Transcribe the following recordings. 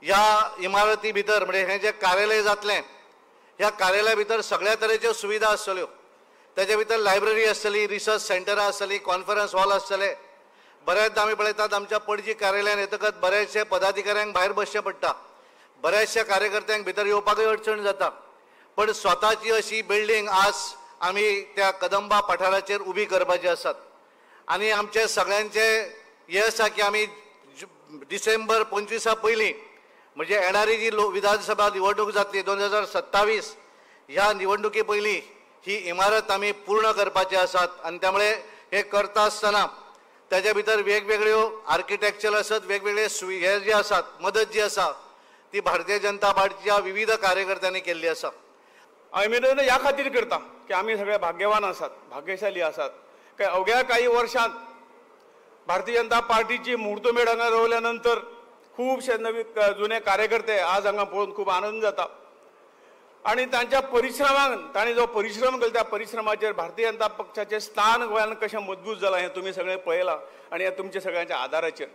ह्या इमारती भितर म्हणजे हें जें कार्यालय जातलें ह्या कार्यालया भितर सगळ्या तरेच्यो सुविधा आसतल्यो. तेजे भितर लायब्ररी आसतली, रिसर्च सेंटरां आसतली, कॉन्फरन्स हॉल आसतले. बऱ्याचदा आमी पळयतात आमच्या पणजी कार्यालयान येतकच बऱ्याचशे पदाधिकाऱ्यांक भायर बसचें पडटा, बऱ्याचशा कार्यकर्त्यांक भितर येवपाकूय अडचण जाता. पण स्वताची अशी बिल्डींग आज आमी त्या कदंबा पठाराचेर उबी करपाची आसात. आनी आमचे सगळ्यांचे हें आसा की आमी डिसेंबर 25 पयलीं म्हणजे येणारी जी विधानसभा निवडणूक जातली 2027 ह्या निवडणुके पयलीं ही इमारत आमी पूर्ण करपाची आसात. आनी त्यामुळे हे करता आसतना त्याच्या भितर वेगवेगळ्यो आर्किटेक्चर आसत, वेगवेगळे हे जे आसात मदत जी आसा ती भारतीय जनता पार्टीच्या विविध कार्यकर्त्यांनी केल्ली आसा. आमी ह्या खातीर करता की आमी सगळे भाग्यवान आसात, भाग्यशाली आसात. काय अवघ्या काही वर्षांत भारतीय जनता पार्टीची मुहूर्तमेढ हांगा रोवल्या नंतर खुबशे नवी जुने कार्यकर्ते आज हांगा पळोवन खूब आनंद जाता. आनी तांच्या परिश्रमान, तांणी जो परिश्रम केलो त्या परिश्रमाचेर भारतीय जनता पक्षाचें स्थान गोंयांत कशें मजबूत जालां हें तुमी सगळें पळयलां. आनी ह्या तुमच्या सगळ्यांच्या आदाराचेर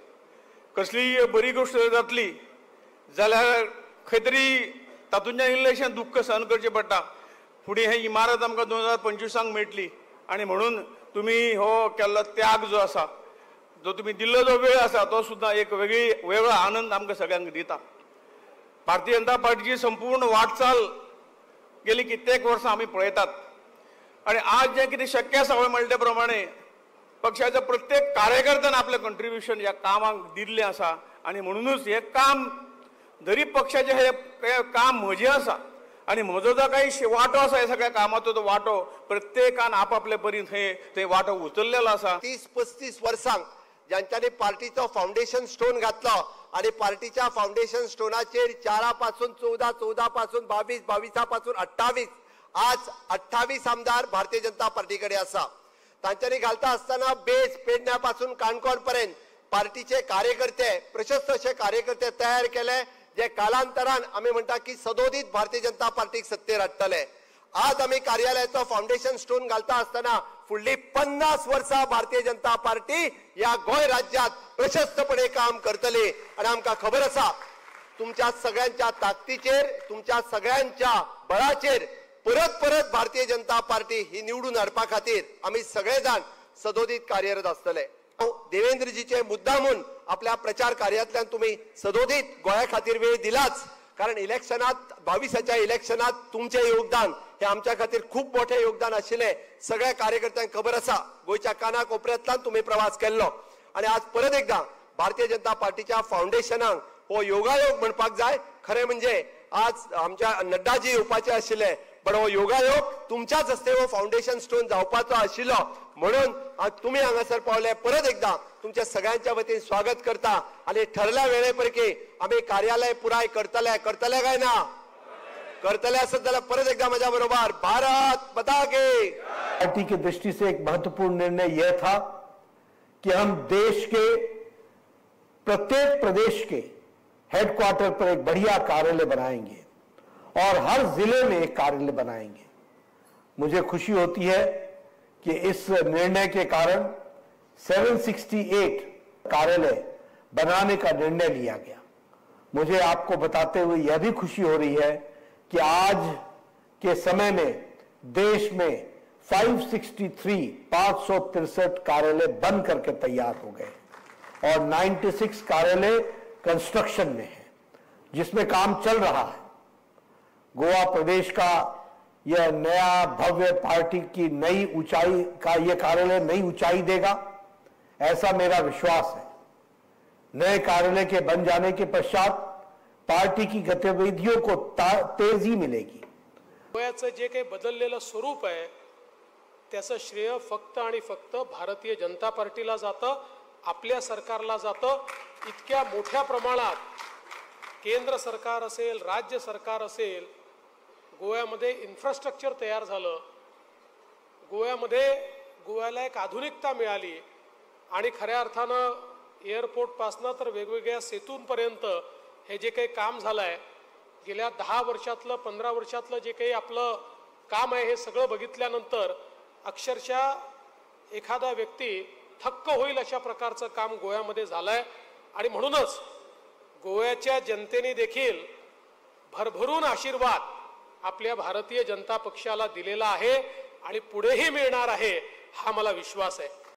कसलीय बरी गोश्ट जातली जाल्यार खंय तरी तातूंतल्यान इल्लेशें दुख्ख सहन करचें पडटा. फुडें ही इमारत आमकां 2025 मेळटली आनी म्हणून तुमी हो केल्लो त्याग जो आसा, जो तुमी दिल्लो जो वेळ आसा तो सुद्दां एक वेगळो आनंद आमकां सगळ्यांक दिता. भारतीय जनता पार्टीची संपूर्ण वाटचाल गेली कित्येक वर्सां आमी पळयतात आनी आज जें कितें शक्य आसा हांवें म्हणले प्रमाणे पक्षाच्या प्रत्येक कार्यकर्त्यान आपलें कंट्रिब्युशन ह्या कामाक दिल्लें आसा. आनी म्हणुनूच हें काम जरी पक्षाचें हें काम म्हजें आसा आनी म्हजो जो काही वांटो आसा ह्या सगळ्या कामाचो तो वांटो प्रत्येकान आपापले परीन थंय थंय वांटो उचललेलो आसा. 30-35 वर्सांक ज्यांच्यानी पार्टीचो फाउंडेशन स्टोन घातलो आणि पार्टीच्या फाउंडेशन स्टोनाचेर 4 पासून 14, 14 पासून 22, 22 पासून 28, आज 28 आमदार भारतीय जनता पार्टीकडे आसा. तांच्यांनी घालता आसतना बेज पेडण्या पासून काणकोण पर्यंत पार्टीचे कार्यकर्ते, प्रशस्त असे कार्यकर्ते तयार केले जे कालांतरान आमी म्हणटा की सदोदित भारतीय जनता पार्टीक सत्तेर हाडटले. आज आमी कार्यालयाचो फाउंडेशन स्टोन घालता आसतना फुडली 50 वर्सां भारतीय जनता पार्टी ह्या गोंय राज्यात प्रशस्तपणे काम करतली. आनी आमकां खबर आसा तुमच्या सगळ्यांच्या ताकदीचेर, तुमच्या सगळ्यांच्या बळाचेर परत परत भारतीय जनता पार्टी ही निवडून हाडपा खातीर आमी सगळे जाण सदोदित कार्यरत आसतले. देवेंद्रजीचे मुद्दामून आपल्या प्रचार कार्यातल्यान तुम्ही सदोदित गोंया खातीर वेळ दिलाच, कारण इलेक्शनात 22च्या इलेक्शनात तुमचें योगदान हे आमच्या खातीर खूब मोठें योगदान आशिल्लें. सगळ्या कार्यकर्त्यांक खबर आसा गोंयच्या काना कोपऱ्यांतल्यान तुमी प्रवास केल्लो आनी आज परत एकदा भारतीय जनता पार्टीच्या फाउंडेशनाक हो योगायोग म्हणपाक जाय. खरें म्हणजे आज आमच्या नड्डाजी येवपाचे आशिल्ले, पण हो योगायोग तुमच्याच हस्ते हो फाउंडेशन स्टोन जावपाचो आशिल्लो म्हणून आज तुमी हांगासर पावले. परत एकदा तुमच्या सगळ्यांच्या वतीन स्वागत करता आनी ठरल्या वेळे पैकी आमी कार्यालय पुराय करतले. करतले काय ना? करतले असत जाल्यार परत एकदा माझ्या बरोबर भारत माता की. पार्टी की दृष्टि से एक महत्वपूर्ण निर्णय यह था कि हम देश के प्रत्येक प्रदेश के हेडक्वार्टर पर एक बढ़िया कार्यालय बनाएंगे और हर जिले में एक कार्यालय बनाएंगे। मुझे खुशी होती है कि इस निर्णय के कारण 768 कार्यालय बनाने का निर्णय लिया गया। मुझे आपको बताते हुए यह भी खुशी हो रही है कि आज के समय में देश में 563 कार्यालय बन करके तैयार हो गए और 96 कार्यालय कंस्ट्रक्शन में है, जिसमें काम चल रहा है। गोवा प्रदेश का यह नया भव्य पार्टी की नई ऊंचाई का यह कार्यालय नई ऊंचाई देगा, ऐसा मेरा विश्वास है। नए कार्यालय के बन जाने के पश्चात पार्टी की गतिविधियों को तेजी मिलेगी। गोव्याचं जे काही बदललेलं स्वरूप आहे त्याचं श्रेय फक्त आणि फक्त भारतीय जनता पार्टीला जातं, आपल्या सरकारला जातं। इतक्या मोठ्या प्रमाणात केंद्र सरकार असेल, राज्य सरकार असेल, गोव्यामध्ये इन्फ्रास्ट्रक्चर तयार झालं, गोव्यामध्ये गोव्याला एक आधुनिकता मिळाली आणि खऱ्या अर्थानं एअरपोर्टपासनं तर वेगवेगळ्या सेतूंपर्यंत हे जे काही काम झालं आहे, गेल्या 10 वर्षातलं 15 वर्षातलं जे काही आपलं काम आहे हे सगळं बघितल्यानंतर अक्षरशः एखादा व्यक्ती थक्क होईल अशा प्रकारचं काम गोव्यामध्ये झालं आहे। आणि म्हणूनच गोव्याच्या जनतेने देखील भरभरून आशीर्वाद आपल्या भारतीय जनता पक्षाला दिलेला आहे आणि पुढेही मिळणार आहे हा मला विश्वास आहे.